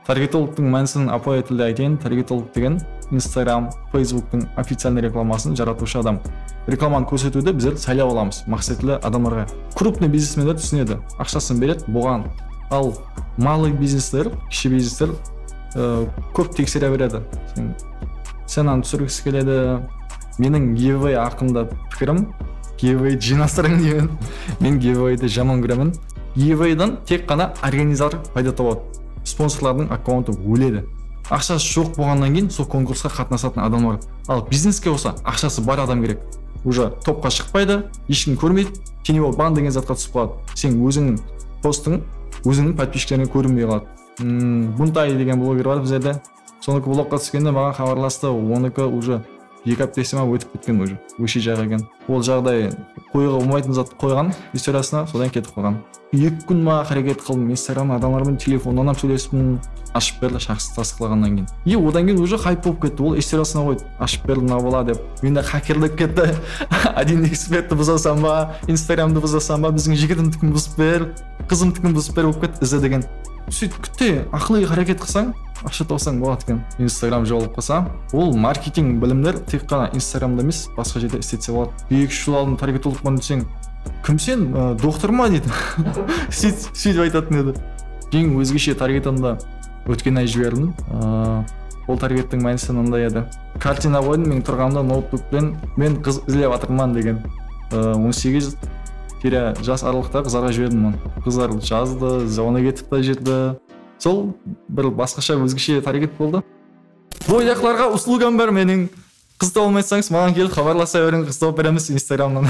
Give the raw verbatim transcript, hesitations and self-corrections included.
Targetologtıń mánisin ápiwayı tilde aytayın. Targetolog degen Instagram, Facebooktıń oficialnıy reklamasın jaratıwshı adam. Reklamanı kórsetiwdi bizler saylap alamız maqsetli adamlarǵa. Krupnıy biznesmenler túsinedi, aqshasın beredi buǵan. Al, malıy biznesler, kishi biznesler, e, kóp teksere beredi. Sen, cenanı túsirgisi keledi. Meniń giveaway haqqında pikirim, giveaway jıynastırıń deymen. Men giveawaydı jaman kóremen. Giveawaydan tek ǵana organizator payda tabadı. Sponsorlardıń akkauntı óledi. Aqshası joq bolǵannan keyin sol konkursqa qatnasatın adamlar. Al bizneske bolsa aqshası bar adam kerek. Уже topqa shıqpaydı, hesh kim kórmeydi. Теневой ban degen zatqa túsip qaladı. Sen ózińniń postıń ózińniń podpischiklerińe kórinbey qaladı. Hmm, Buntay degen bloger bar bizlerde. Soniki blokqa túskende maǵan xabarlastı, oniki уже eki háptesi ma ótip ketken уже. Óshe jaq eken. Ol jaǵday qoyıwǵa bolmaytın zattı qoyǵan istoriyasına, sodan ketip qalǵan. Eki kún maǵan háreket qıldım, Instagramda adamlar menen telefonnan hám sóylestim, ashıp berdi, shaxsıy tastıyıqlaǵannan keyin. E, odan keyin уже hayp bolıp ketti, ol istoriyasına qoydı, ashıp berdi mına bala dep. Mende hakerlep ketti, один икс betti buzasam ba, Instagramdı buzasam ba, biziń jigitimizdikini buzıp ber, qızımdikini buzıp ber bolıp ketti, izle degen. Sóytip kitte aqılıy háreket qılsań, aqsha tawsań boladı eken. Instagram jabılıp qalsa, ol marketing bilimler tek ǵana Instagramda emes, basqa jerde isletse boladı. Eki-úsh jıl aldın targetologpan deseń, kim sen, ı, doktor ma deydi. Sóyt-, sóytip aytatın edi. Keyin ózgeshe targetımda ótken ay jiberdim. I, ol targettiń mánisi mınday edi. Kartina qoydım, men turǵanımda noutbuk penen men qız izlep atırman degen. I, on segiz tire jas aralıqtaǵı qızlarǵa jiberdim onı. Qızlar jazdı, zvonok etip ta júrdi. Sol bir basqasha, ózgeshe target boldı. Boydaqlarǵa uslugam bar meniń. Qız taba almay atsańız, maǵan kelip xabarlasa beriń, qız tawıp beremiz Instagramnan.